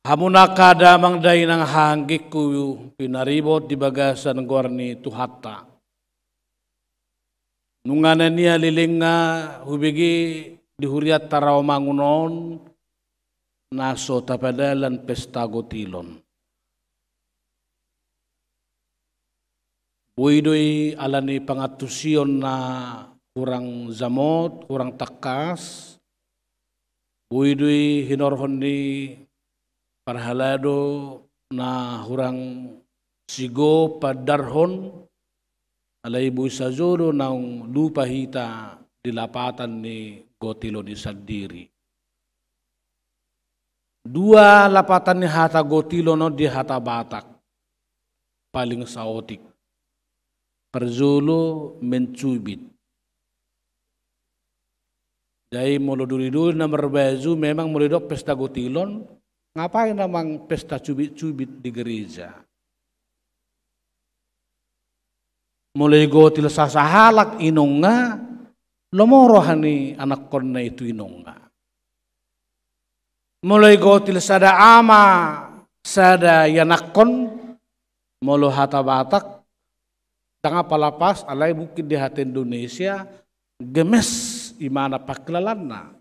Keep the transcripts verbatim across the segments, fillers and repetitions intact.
Hamu angka damang dainang haha anggingku pinaribot di bagasan goar ni Tuhanta. Nunga na nialilinga hubege di hurianta Rawamangun on na so tapadalan pesta gotilon. Boi do i ala ni pangantusion na hurang jamot, hurang tangkas. Boi do i hinorhon ni parhalado na hurang sigop pandarhon, alai boi sajo do naung lupa hita di lapatan ni gotilon i sandiri. Dua lapatan ni hata gotilon on di hata Batak, paling saotik. Parjolo mencubit. Jadi molo duri-duri na marbaju memang molo didok pesta gotilon, ngapain amang pesta cubit-cubit di gereja? Molo igotil sasahalak inongna, lomo roha ni anakkonna i tu inongna. Molo igotil sada ama, sada ianakkon, molo hata Batak, ndang apala pas, alai mungkin di hata Indonesia, gemes imana pangkilalaanna.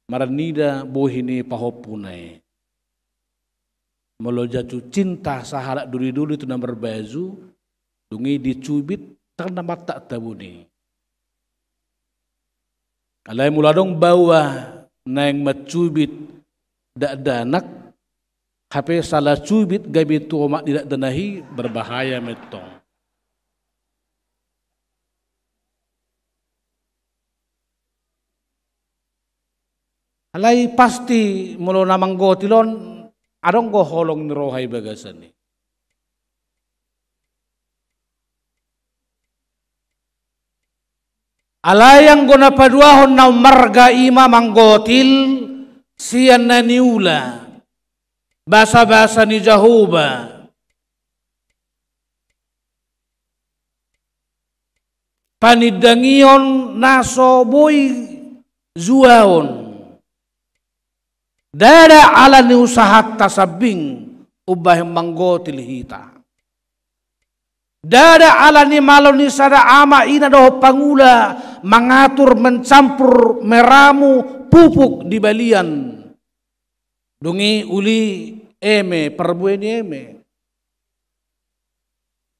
Marnida bohi ni pahompuna i. Molo jatu cinta sahalak duri-duri tu na marbaju, dung i dicubit, ndang na martak tabuni. Alai molo adong baoa naeng mancubit dakdanak, hape salah cubit gabe tu omak ni dakdanak i, berbahaya mentong. Alai pasti molo na manggotil on adong do holong ni roha i bagasan i. Alai anggo na paduahon na ummarga i ma manggotil sian na niula, basa-basa ni Jahowa. Panindangion na so boi juaon. Ndada ala ni usahanta sambing umbahen manggotil hita. Ndada ala ni malo ni sada ama ina dohot pangula mangatur, mencampur, meramu pupuk di balian. Dung i uli eme, parbue ni eme.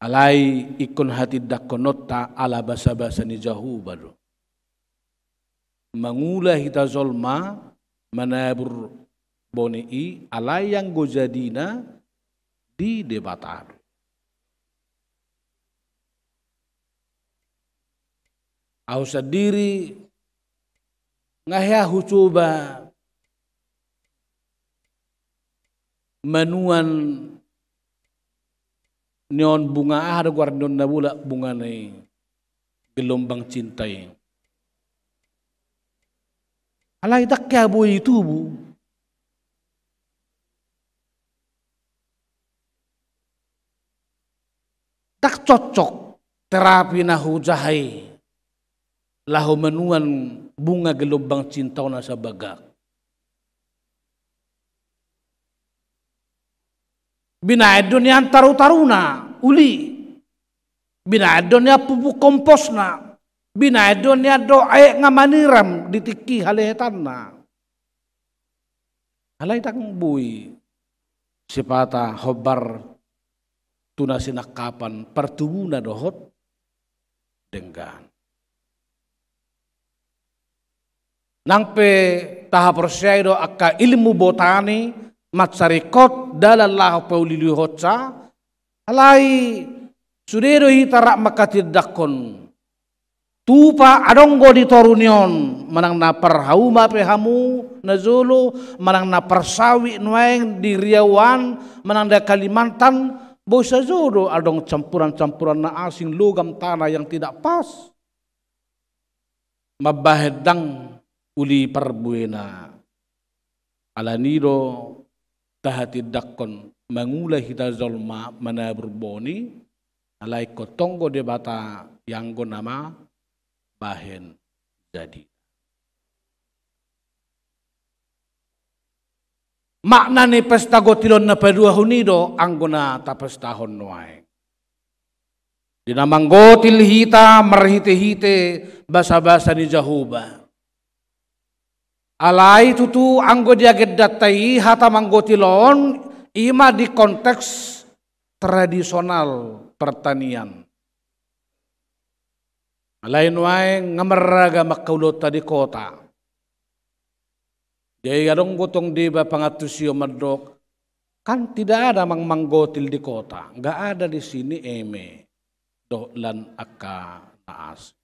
Alai ingkon hatindangkononta ala basa-basa ni Jahowa do. Mangula hita jolma manabur boni i, alai anggo jadina di Debata do. Ahu sandiri nga hea hucoba manuan ni on bunga, aha do goar ni on na bolak, bunga ni gelombang cinta i. Alai ndang hea boi tubu. Ndang cocok terapi na hujaha i laho manuan bunga gelombang cinta on asa bagak. Binaen do nian taru-taruna, uli. Binaen do nian pupuk komposna. Binaen do nian dohot aek na maniram di tingki halehetanna. Alai ndang boi sipata hombar tu na sinangkapan partubuna dohot denggan. Nang pe tahaporseai do angka ilmu botani mansai ringkot dalan laho pauli-ulihonsa, alai sude do hita rap mangkatindangkon. Tupa adong do di toru ni on, manang na parhauma pe hamu na jolo, manang na parsawit nuaeng di Riau an, manang di Kalimantan, boi sajo do adong campuran-campuran na asing, logam tanah yang tidak pas. Mambahen ndang uli parbuena. Alani do tahatindangkon mangula hita jolma manabur boni, alai ingkon tonggo Debata i anggo nama bahen jadi. Makna ni pesta gotilon na paduahon i do anggo na tapestahon nuaeng. Di na manggotil hita marhitehite basabasa ni Jahowa. Alai tutu anggo di agendanta i hata manggotil on i ma di konteks tradisional pertanian. Alai nuaeng nga marragam angka ulaonta di kota. Jadi adong gotong deba pangantusion mandok, kan tidak ada mang manggotil di kota, nggak ada di sini eme dohot lan angka na asing.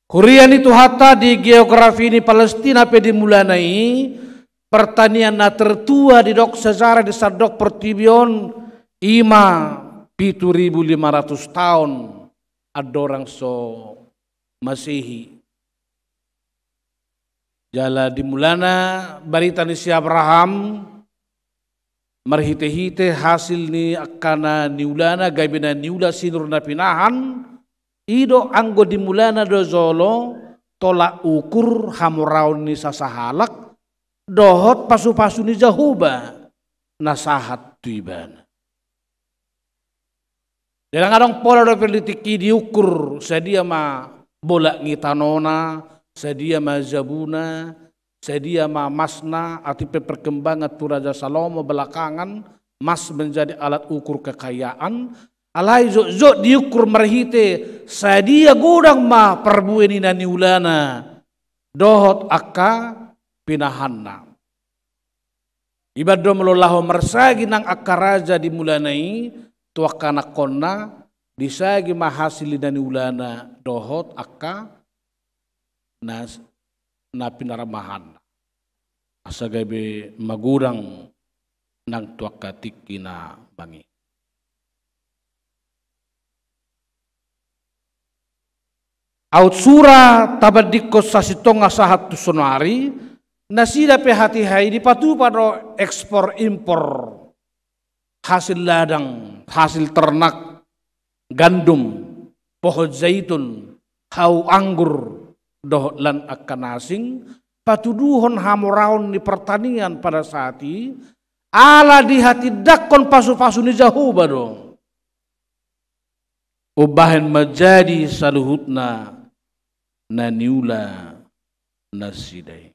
Huria ni Tuhanta, di geografi ni Palestina pe di mulana i, pertanian na tertua didok sejarah di sandok portibi on i ma pitu ribu lima ratus taon andorang so Masehi. Jala di mulana barita ni si Abraham, marhitehite hasil ni angka na niulana, gabe na niula sinur na pinahan, i do anggo di mulana do jolo tolak ukur hamoraon ni sasahalak dohot pasupasu ni Jahowa na sahat tu ibana. Ndang adong pola dope di tingki diukur, sadia ma bolak ni tanona, sadia ma jabuna, sadia ma masna, atik pe perkembangan tu Raja Salomo belakangan, mas menjadi alat ukur kekayaan, alai jotjot diukur marhite sadia godang ma parbue ni na niulana dohot angka pinahanna. Iba do molo laho marsagi nang angka raja di mulana i tu angka anakkonna, disagi ma hasil ni na niulana dohot angka na, na pinarmahanna. Asa gabe magodang nang tu angka tingki na mangihut. Aut sura tabandingkon sasintongna sahat tu sonari, nasida pe hatiha i dipatupa do ekspor impor hasil ladang, hasil ternak, gandum, pohon zaitun, hau anggur, dohot lan angka na asing, patuduhon hamoraon ni pertanian pada saat i, ala dihatindangkon pasupasu ni Jahowa do. Umbahen manjadi saluhutna na niula nasida i.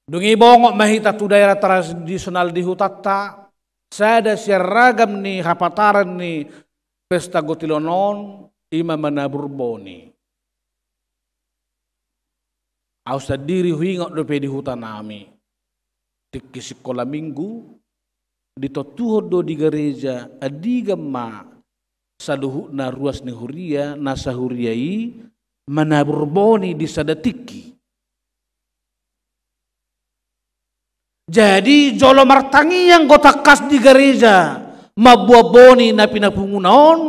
Dung i bongot ma hita tu daerah tradisional di hutanta, sada sian ragam ni hapataran ni pesta gotilon on, i ma manabur boni. Au sandiri huingot dope di hutanami, tingki sikola minggu, ditontuhon do di gareja, andigan ma saluhutna ruas ni huria, na sahuria i manabur boni di sada tingki. Jadi jolo martangiang do tangkas di gareja mamboan boni na pinapunguna on,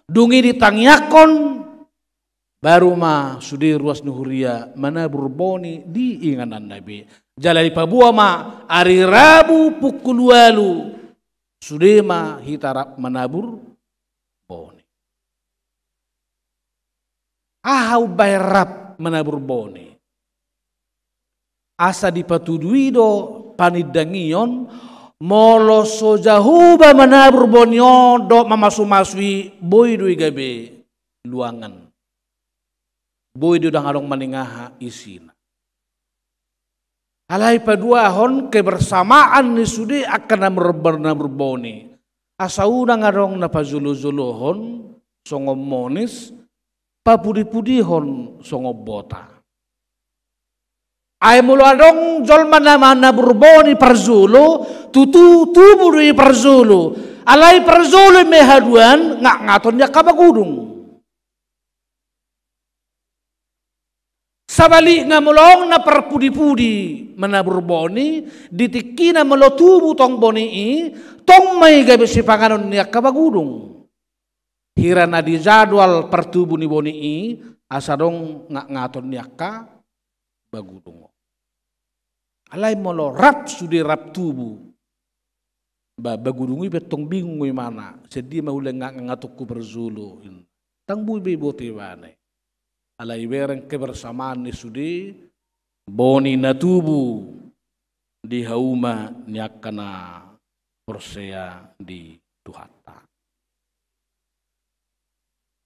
dung i ditangiangkon, baru ma sude ruas ni huria manabur boni di ingananna be. Jala dipaboa ma ari Rabu pukul ualu, sude ma hita rap manabur boni. Aha umbahen rap manabur boni? Asa dipatudu i do panindangion, molo so Jahowa manabur boni on dohot mamasumasu i, boi do i gabe luangan. Boi do ndang adong maningaha isina. Alai paduahon kebersamaan ni sude angka na mar-, manabur boni. Asa unang adong na pajolojolohon songon monis, papudipudihon songon bota. Ai molo adong jolma na manabur boni parjolo, tutu tubu do i parjolo. Alai parjolo i ma haduan ngatngaton ni angka bagudung. Sabalikna, molo adong na parpudipudi manabur boni, di tingkina molo tubu tong boni i, tong ma i gabe sipanganon ni angka bagudung. Hira na di jadwal partubu ni boni i, asa adong ngatngaton ni angka bagudung. Alai molo rap sude rap tubu, ba, bagudung i pe tong bingung imana, sadia ma hulehon ngatngatonku parjolo. Ndang boi be iboto ibana i. Alai bereng kebersamaan ni sude boni na tubu di hauma ni angka na porsea di Tuhanta.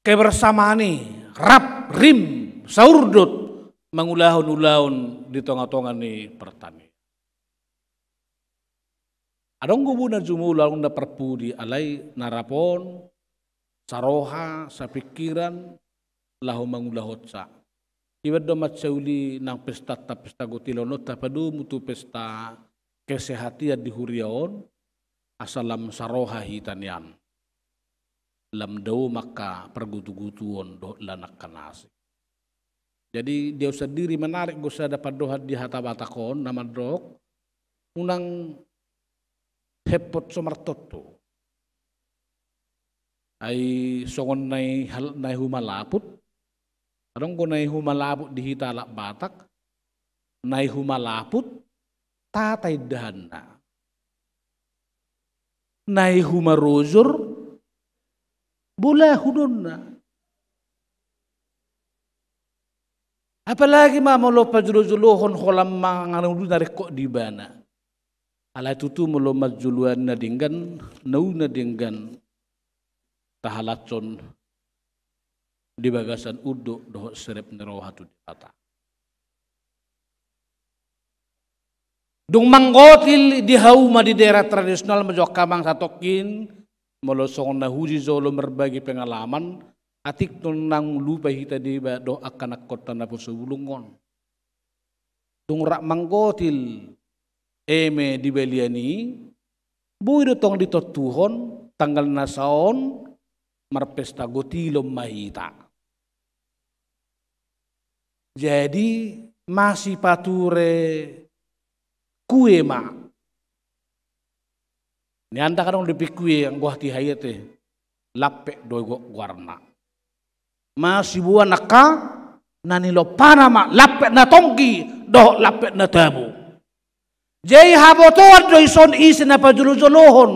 Kebersamaan i rap rim saurdot mangulahon ulaon di tonga-tonga ni pertanian. Adong do bona jumolo adong na parpudi alai na rap on saroha, sapingkiran, laho mangulahonsa. Iba do mansai uli nang pestanta, pesta gotilon on tapadomu tu pesta kesehatan di huria on, asa lam saroha hita nian. Lam dao ma angka pargutu-gutuon dohot lan angka na asing. Jadi dia sandiri menarik do sada pandohan di hata Batak on na mandok, unang hepot so martontu. Ai songon na i hal-, na i humalaput. Adong do na i humalaput di hita halak Batak. Na i humalaput tata indahanna. Na i humarojor bolahononna. Apalagi ma molo pajolo-jolohon holan manganudu na ringkot di ibana. Alai tutu molo manjoloan na denggan, na uli na denggan tahalashon di bagasan unduk dohot serep ni roha tu Debata. Dung manggotil di hauma di daerah tradisional ma jo angka amang satongkin, molo songon na huji jolo marbagi pengalaman, atik do nunga lupa hita deba dohot angka nangkonta naposo bulung on. Dung rap manggotil eme di balian i, boi do tong ditontuhon tanggal na saon marpesta gotilon ma hita. Jadi masipature kue ma. Nian ndang adong dope kue anggo hatiha i ate. Lampet do go-, goarna. Masiboan angka na nilompana ma, lampet na tonggi dohot lampet na tabo. Jadi habotoan do dison ise na pajolo-jolohon.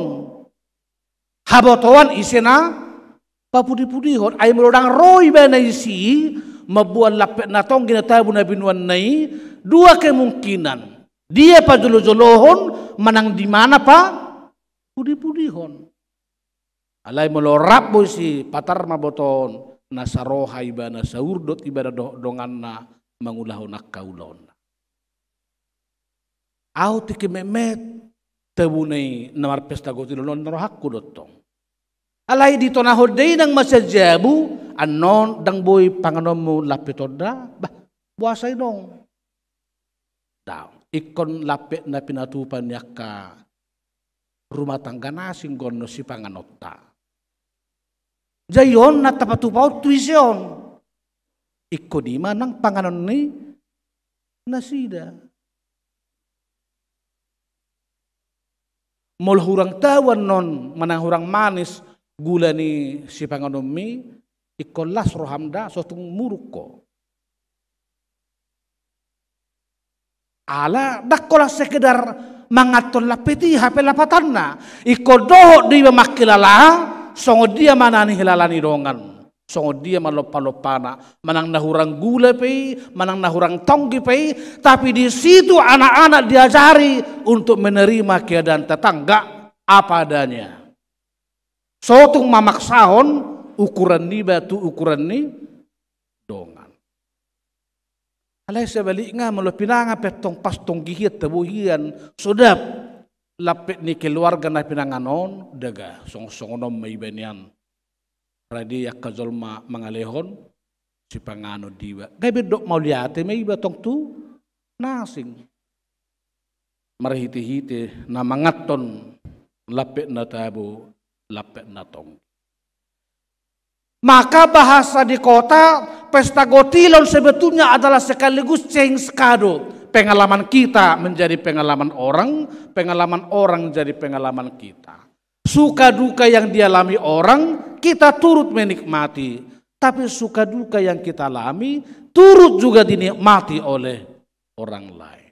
Habotoan ise na papudi-pudihon. Ai molo ndang ro ibana disi mamboan lampet na tonggi na tabo na binoanna i, dua kemungkinan. Dia pajolo-jolohon manang di mana papudi-pudihon. Alai molo rap bosi patar ma botoon na saroha ibana, saurdot ibana dohot donganna mangulahon angka ulaonna. Ahu tingki metmet tabuna i na marpesta gotilon on rohangku do tong. Alai ditonahon da i nang masa jabu, annon ndang boi panganonmu lampet on da, bah, boasa i nong. Daong, ingkon lampet na pinatupa ni angka rumah tangga na asing do annon sipanganonta. Jadi on na tapatupa on tu ise on. Ingkon i ma nang panganon ni nasida. Molo hurang tau annon manang hurang manis gula ni sipanganonmi, ingkon las roham da, so tung muruk ho. Ala ndang holan sekedar manganhon lampet i hape lapatanna. Ingkon dohot do iba mangkilala songon dia ma na nihilala ni dongan. Songon dia ma lompa-lompana, manang na hurang gula pe i, manang na hurang tonggi pe i, tapi di situ anak-anak diajari untuk menerima keadaan tetangga apa adanya. So tung mamaksahon ukuran niba tu ukuran ni dongan. Alai sebalikna, molo pinangan pe tong pas tonggi hian tabo hian, so dap lampet ni keluarga na pinangan on, daga songon-songon on ma iba nian. Rade angka jolma mangalehon sipanganon di iba. Gabe dok mauliate ma iba tong tu na asing. Marhite-hite na manganhon lampet na tabo, lampet na tonggi. Maka bahasa di kota, pesta gotilon sebetulnya adalah sekaligus change kado. Pengalaman kita menjadi pengalaman orang, pengalaman orang jadi pengalaman kita. Suka duka yang dialami orang, kita turut menikmati. Tapi suka duka yang kita alami, turut juga dinikmati oleh orang lain.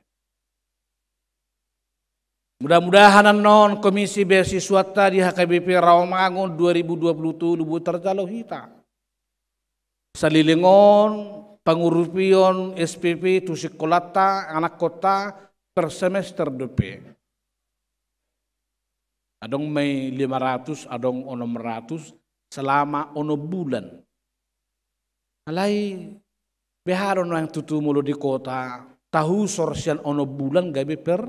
Mudah-mudahan annon Komisi Beasiswata di H K B P Rawamangun dua ribu dua puluh tolu boi tarjalo hita. Saleleng on pangurupion S P P tu sikolanta, anakkonta, per semester dope. Adong ma i lima ratus, adong onom ratus selama onom bulan. Alai beha do nuaeng tutu molo di kota, tahusor sian onom bulan gabe per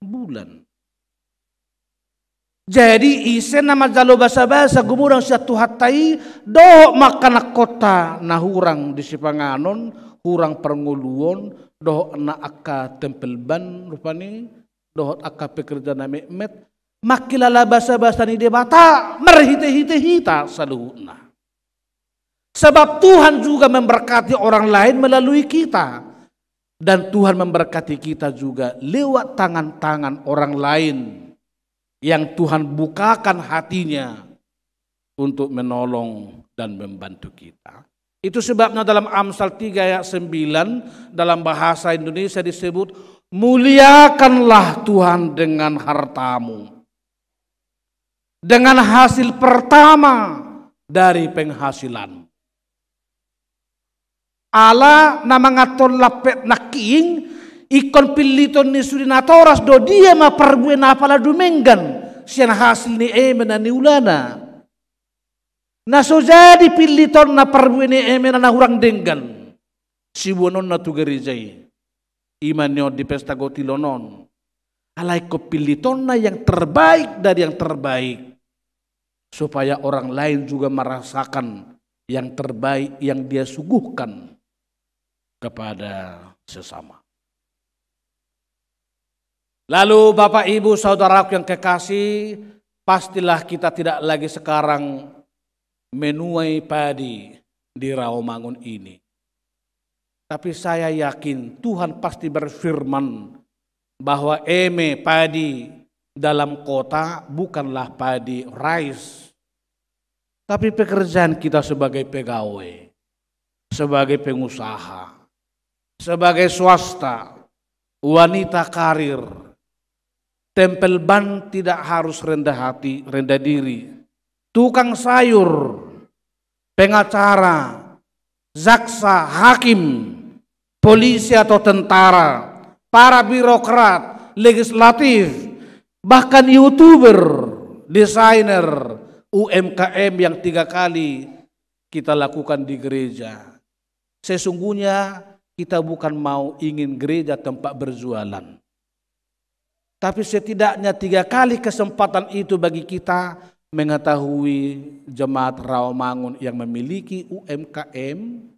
bulan. Jadi ise na manjalo basabasa gumodang sian Tuhanta i, dohot ma angka anakkonta na hurang di sipanganon, hurang parngoluon, dohot na angka tempel ban rupani, dohot angka pekerja na metmet, mangkilala basabasa ni Debata marhitehite hita saluhutna. Sebab Tuhan juga memberkati orang lain melalui kita. Dan Tuhan memberkati kita juga lewat tangan-tangan orang lain yang Tuhan bukakan hatinya untuk menolong dan membantu kita. Itu sebabnya dalam Amsal tiga ayat sembilan, dalam bahasa Indonesia disebut, "Muliakanlah Tuhan dengan hartamu, dengan hasil pertama dari penghasilanmu." Ala na manganhon lampet nangkining, ingkon pilliton ni sude natoras do dia ma parbue na pala dumenggan sian hasil ni eme na niulana. Na so jadi pillitonna parbue ni eme na hurang denggan, siboanonna tu gareja i, i ma nion di pesta gotilon on. Alai ingkon pillitonna yang terbaik dari yang terbaik, supaya orang lain juga merasakan yang terbaik yang dia suguhkan kepada sesama. Lalu, Bapak, Ibu, saudaraku yang kekasih, pastilah kita tidak lagi sekarang menuai padi di Rawamangun ini. Tapi saya yakin Tuhan pasti berfirman bahwa eme, padi dalam kota bukanlah padi rice, tapi pekerjaan kita sebagai pegawai, sebagai pengusaha, sebagai swasta, wanita karir, tempel ban tidak harus rendah hati, rendah diri, tukang sayur, pengacara, jaksa, hakim, polisi atau tentara, para birokrat, legislatif, bahkan YouTuber, desainer, U M K M yang tiga kali kita lakukan di gereja. Sesungguhnya kita bukan mau ingin gereja tempat berjualan. Tapi setidaknya tiga kali kesempatan itu bagi kita mengetahui jemaat Rawamangun yang memiliki U M K M,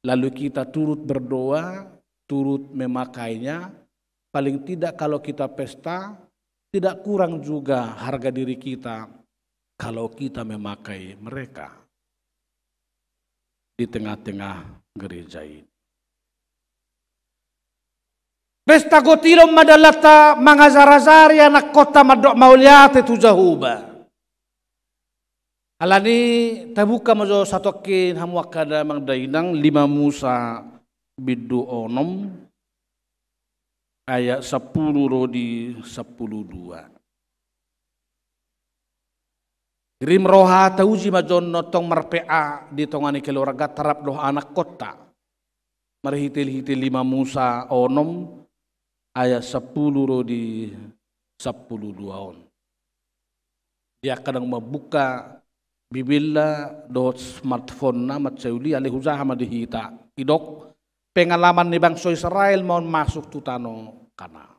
lalu kita turut berdoa, turut memakainya. Paling tidak kalau kita pesta, tidak kurang juga harga diri kita kalau kita memakai mereka di tengah-tengah gereja ini. Pesta gotilon ma dalanta mangajar-ajari anakkonta mandok mauliate tu Jahowa. Alani tabuka ma jo satongkin hamu angka damang dainang, lima Musa bindu onom ayat sampulu ro di sampulu dua. Rim roha tauji ma jo on tong marPA di tonga ni keluargata rap dohot anakkonta. Marhite-hite lima Musa onom ayat sampulu ro di sampulu dua on. Dia kadang mambuka Bibelna dohot smartphone-na mansai uli, alai hujaha ma di hita. Didok, pengalaman ni bangso Israel ma on masuk tu tano Kanaan.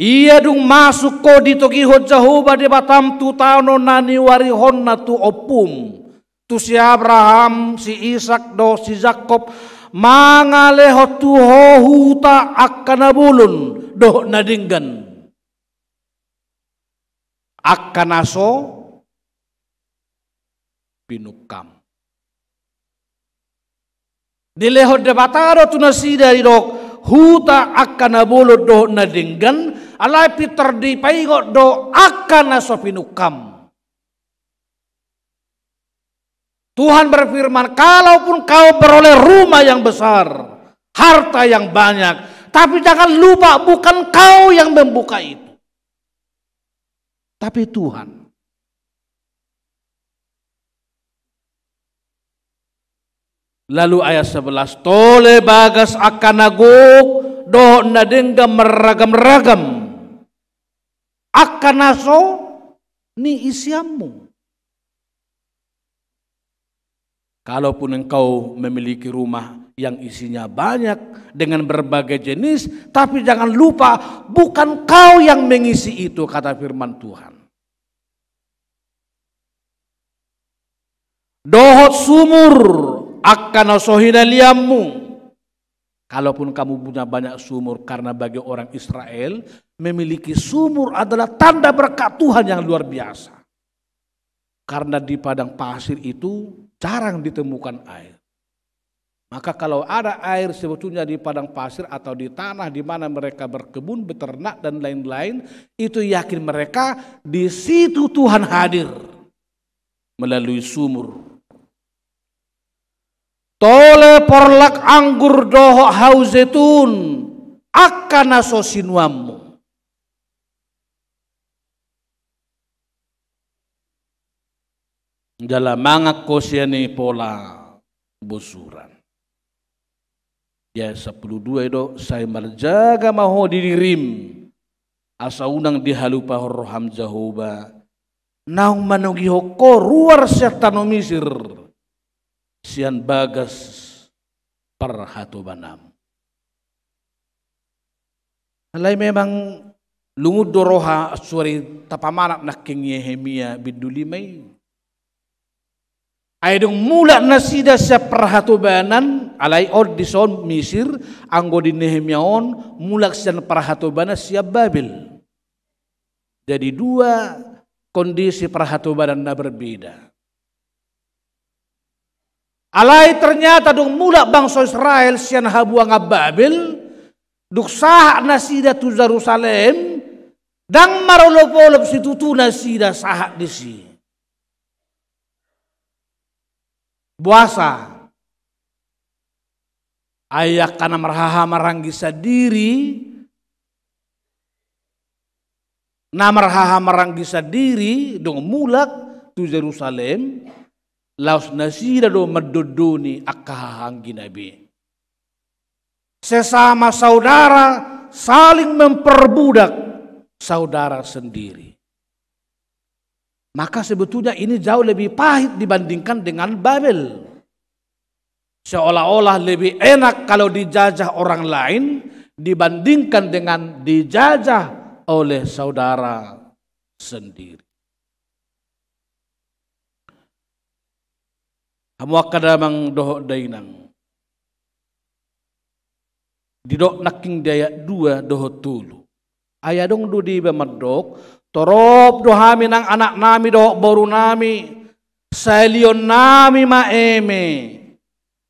Ia dung masuk ho ditogihon Jahowa Debatam tu tano na niuarihonna tu ompum, tu si Abraham, si Isak dohot si Jakob, mangalehon tu ho huta angka na bolon dohot na denggan, angka na so pinungkam. Dilehon Debata do tu nasida, didok, huta angka na bolon dohot na denggan, alai pintor dipaingot do angka na so pinungkam. Tuhan berfirman, kalaupun kau beroleh rumah yang besar, harta yang banyak, tapi jangan lupa bukan kau yang membuka itu, tapi Tuhan. Lalu ayat sebelas, tole bagas angka na gok dohot na denggan marragam-ragam, angka na so niisianmu. Kalaupun engkau memiliki rumah yang isinya banyak dengan berbagai jenis, tapi jangan lupa, bukan kau yang mengisi itu, kata firman Tuhan. Dohot sumur angka na so hinalianmu. Kalaupun kamu punya banyak sumur, karena bagi orang Israel, memiliki sumur adalah tanda berkat Tuhan yang luar biasa. Karena di padang pasir itu jarang ditemukan air. Maka kalau ada air sebetulnya di padang pasir atau di tanah di mana mereka berkebun, beternak, dan lain-lain, itu yakin mereka di situ Tuhan hadir melalui sumur. Tole porlak anggur dohot hau zetun, angka na so sinuanmu. Jala mangan ho sian i pola bosuran. Di ayat sampulu dua i do, sai marjaga ma ho di dirim, asa unang dihalupahon roham Jahowa, naung manogihon ho ruar sian tano Misir, sian bagas parhatobanam. Alai memang lungun do roha suari tapamanat nangkin Nehemia bindu lima i. Ai dung mulak nasida sian parhatobanan, alai on dison Misir, anggo di Nehemia on mulak sian parhatobanan sian Babel. Jadi dua kondisi parhatobanan na berbeda. Alai ternyata dung mulak bangso Israel sian habuangan Babel, dung sahat nasida tu Jerusalem, ndang marolop-olop situtu nasida sahat disi. Boasa? Ai angka na marhahamaranggi sandiri, na marhahamaranggi sandiri dung mulak tu Jerusalem, laos nasida do mandondoni angka hahaanggina be. Sesama saudara saling memperbudak saudara sendiri. Maka sebetulnya ini jauh lebih pahit dibandingkan dengan Babel. Seolah-olah lebih enak kalau dijajah orang lain dibandingkan dengan dijajah oleh saudara sendiri. Hamu angka damang dohot dainang. Didok nangkin di ayat dua dohot tolu. Ai adong do deba mandok, torop do hami nang anaknami dohot borunami, salionnami ma eme,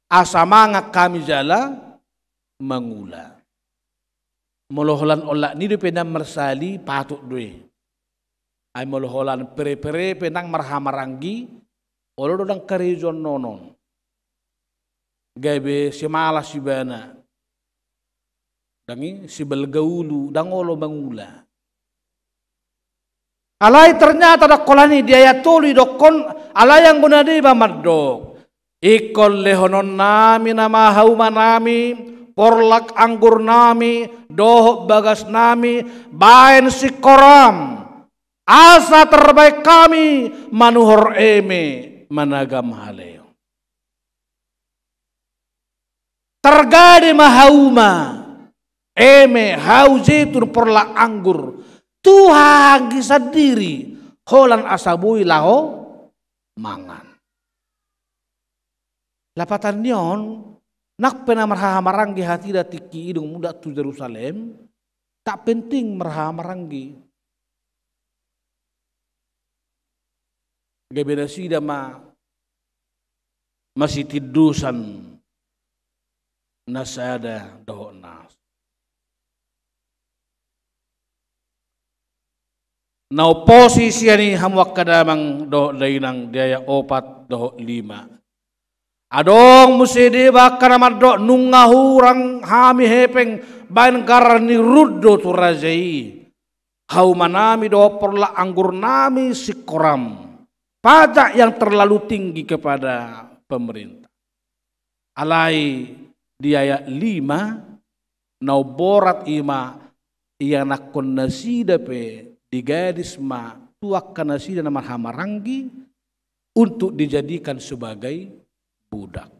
asa mangan hami jala mangula. Molo holan olat ni dope nang marsali, patut do i. Ai molo holan perepere pe nang marhahamaranggi, olo do ndang karejo annon on. Gabe simalas ibana. Ndang i sibalga ulu, ndang olo mangula. Alai ternyata ndang holan i, di ayat tolu idokkon, alai anggo na deba mandok. Ingkon lehononnami nama haumanami, porlak anggurnami, dohot bagasnami, baen singkoram, asa tarbaen hami manuhor eme managam haleon. Targade ma hauma, eme, hau zetun, porlak anggur, tu hahaanggi sandiri, holan asa boi laho mangan. Lapatan ni on, nang pe na marhahamaranggi hatiha tingki i dung mulak tu Jerusalem, tak penting marhahamaranggi. Gabe nasida ma masitindosan na sada dohot na. Na umposi sian i hamu angka damang dohot dainang di ayat opat dohot lima. Adong muse deba angka na mandok nunga hurang hami hepeng baen garar ni rundo tu raja i. Haumanami dohot porlak anggurnami singkoram. Pajak yang terlalu tinggi kepada pemerintah. Alai di ayat lima, na umborat i ma ianakhon nasida pe digadis ma tu angka nasida na marhahamaranggi untuk dijadikan sebagai budak.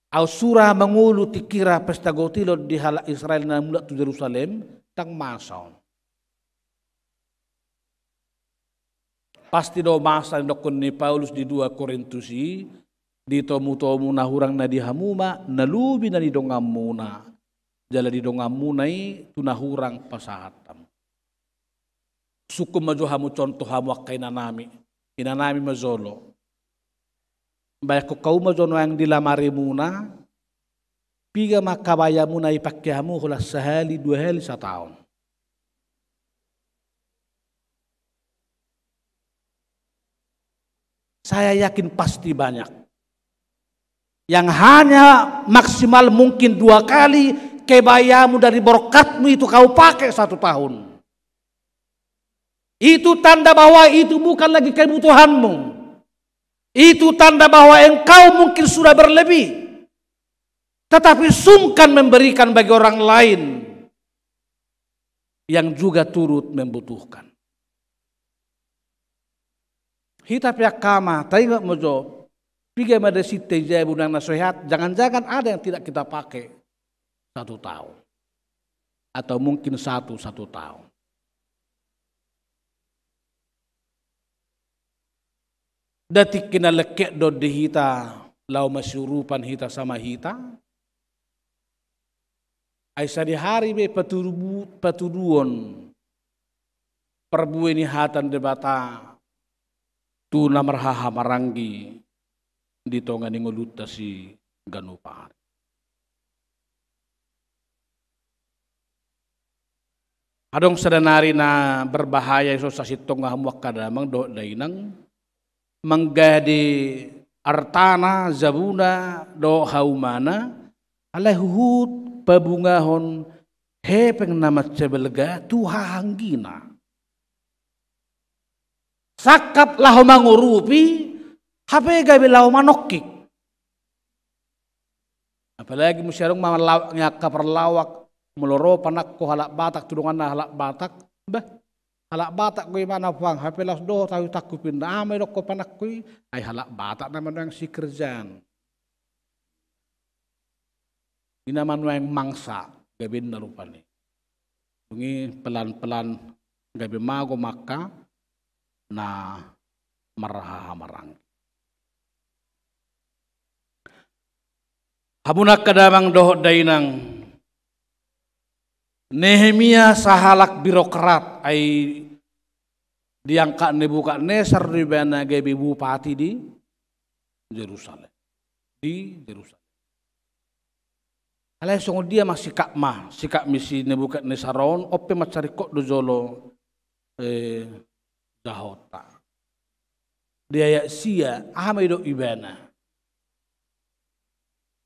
Aut sura mangolu tingki ra pesta gotilon di halak Israel na mulak tu Jerusalem, ndang masa on. Pasti do masa, nidokhon ni Paulus di dua Korintus i, di tomutomu na hurang na di hamu ma na lobi na di donganmuna, jala di donganmuna i tu na hurang pasahat hamu. Sungkun ma jo hamu contoh hamu angka inanami. Inanami ma jolo. Baen hamu ma jo nuaeng di lamarimuna, piga ma kabayamuna i pangke hamu holan sahali dua hali sataon. Saya yakin pasti banyak. Yang hanya maksimal mungkin dua kali kebayamu dari berkatmu itu kau pakai satu tahun. Itu tanda bahwa itu bukan lagi kebutuhanmu. Itu tanda bahwa engkau mungkin sudah berlebih. Tetapi sungkan memberikan bagi orang lain yang juga turut membutuhkan. Hita pe angka ama, taingot ma jo, piga ma dasinta i jabu nang na so sehat, jangan-jangan ada yang tidak kita pakai satu tahun. Atau mungkin satu, satu tahun. Nda tingki na lengkep do di hita laho masiurupan hita sama hita. Ai sadihari be patudu-, patuduhon parbue ni hata ni Debata tu na marhahamaranggi di tonga ni ngolunta siganup ari. Adong sada nari na berbahaya i, so sasintongna hamu angka damang dohot dainang, manggade artana, jabuna dohot haumana, alai huhut pabungahon hepeng na mansai balga tu hahaanggina. Sangkap laho mangurupi, hape gabe laho manongkik. Apalagi muse adong ma lawak ni angka parlawak, molo ro panangko halak Batak tu donganna halak Batak, bah, halak Batak do i ma na puang, hape laos do tahu tangkup inna, aha ma idokkon panangko i, ai halak Batak nama nuaeng sikerjaan. I nama nuaeng mangsa, gabe inna rupani. Dung i pelan-pelan gabe mago ma angka na marhahamaranggi. Hamu angka damang dohot dainang, Nehemia sahalak birokrat, ai diangkat Nebukadnesar do ibana gabe bupati di Jerusalem. Di Jerusalem. Alai songon dia ma sikapna, sikap ni si Nebukadnesar on, on pe mansai ringkot do jolo, eh, jahonta. Di ayat sia, aha ma didok ibana?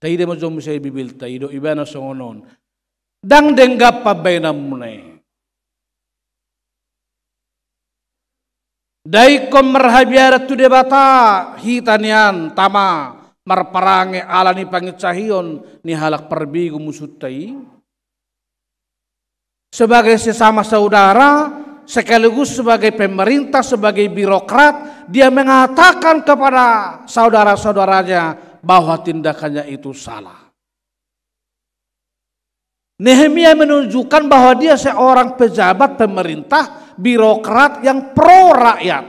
Taida ma jo muse Bibelta, didok ibana songon on. Ndang denggan pambahenanmuna i. Nda ingkon marhabiaran tu Debata hita nian tama marparange ala ni panginsahion ni halak parbegu musunta i. Sebagai sesama saudara, sekaligus sebagai pemerintah, sebagai birokrat, dia mengatakan kepada saudara-saudaranya bahwa tindakannya itu salah. Nehemia menunjukkan bahwa dia seorang pejabat pemerintah, birokrat yang pro rakyat,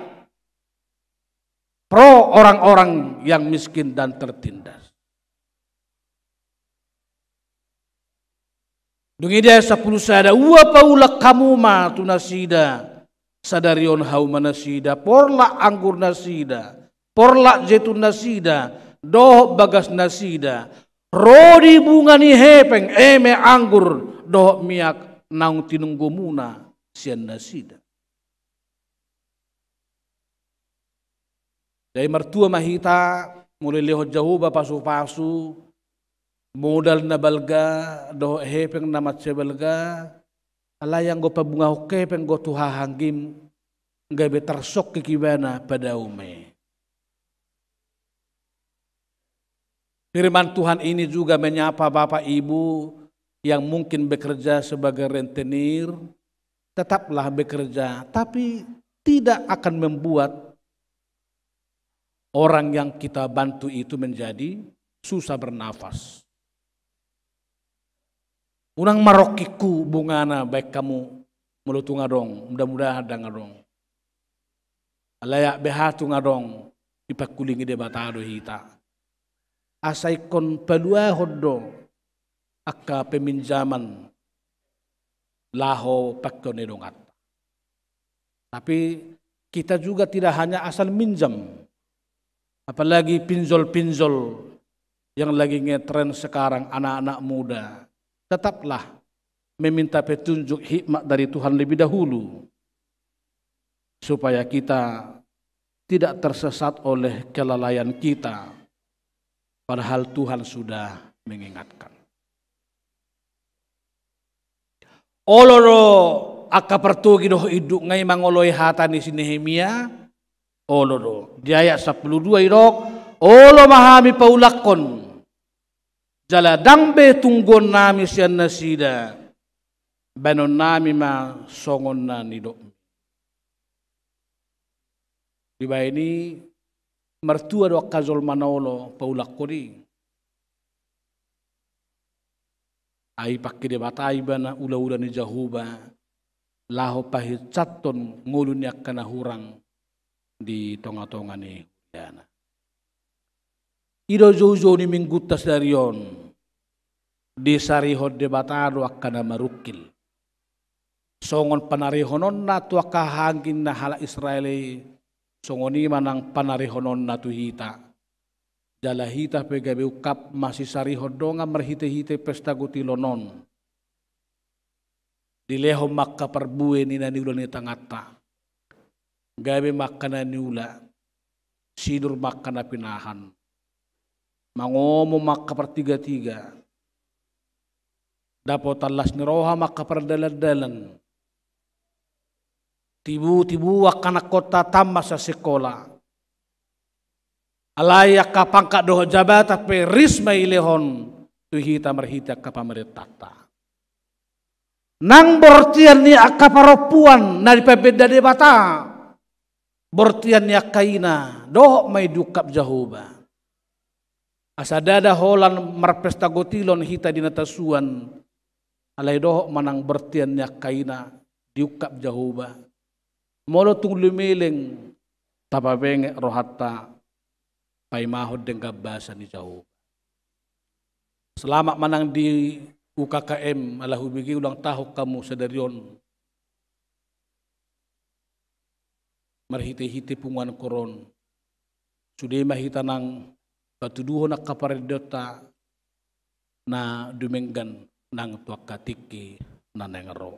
pro orang-orang yang miskin dan tertindas. Dung i di ayat sampulu sada, ua paulak hamu ma tu nasida sadari on hauma nasida, porlak anggur nasida, porlak jetun nasida, dohot bagas nasida, ro di bunga ni hepeng, eme anggur dohot miak naung tinunggomuna sian nasida. Jadi martua ma hita, molo dilehon Jahowa pasupasu, modal na balga, dohot hepeng na mansai balga, alai anggo pabungahon hepeng do tu hahaanggim, gabe tarsongkik ibana padaum i. Firman Tuhan ini juga menyapa bapak ibu yang mungkin bekerja sebagai rentenir, tetaplah bekerja, tapi tidak akan membuat orang yang kita bantu itu menjadi susah bernafas. Unang marongkingku bungana baen hamu molo tung adong, mudah-mudahan ndang adong. Alai beha tung adong, dipangkulingi Debata do hita. Asa ingkon paluahon do angka peminjaman laho pangkeon ni donganta. Tapi kita juga tidak hanya asal minjam. Apalagi pinjol-pinjol yang lagi ngetren sekarang, anak-anak muda. Tetaplah meminta petunjuk hikmat dari Tuhan lebih dahulu. Supaya kita tidak tersesat oleh kelalaian kita. Padahal Tuhan sudah mengingatkan. Olo do angka partogi dohot induk nga i mangoloi hata ni si Nehemia. Olo do. Di ayat sampulu dua didok, olo ma hami paulakkon. Jala ndang be tungguon nami sian nasida. Baenon nami ma songon na nidokmi. Dibaen i martua do angka jolma na olo paulakkon i. Ai pangke Debata ibana ulaula ni Jahowa laho pahinsathon ngolu ni angka na hurang di tongatonga ni huriana. I do joujou ni minggunta sadari on. Disarihon Debata do angka na marungkil. Songon panarihononna tu angka hahaanggi na halak Israel i, songon i ma nang panarihononna tu hita. Jala hita pe gabe ungkap masisarihon dongan marhitehite pesta gotilon on. Dilehon ma angka parbue ni na niula ni tanganta. Gabe ma angka na niula. Sinur ma angka na pinahan. Mangomo ma angka partigatiga. Dapotan las ni roha ma angka pardalandalan. Tibuan angka anakkonta tamat sasikola. Alai angka pangkat dohot jabatan pe ris ma dilehon tu hita marhite angka pamarentanta. Nang bortian ni angka parompuan na dipabenda Debata, bortian ni angka ina, dohot ma i diungkap Jahowa. Asa ndada holan marpesta gotilon hita di na tasuan, alai dohot ma nang bortian ni angka ina diungkap Jahowa. Molo tung lumeleng, tapabenget rohanta, paimahon denggan basa ni Jahowa. Selamat ma nang di U K K M, ala hubege ulang tahun hamu sadari on. Marhitehite punguan koor on. Sude ma hita nang patuduhon angka parendeonta na dumenggan nang tu angka tingki na naeng ro.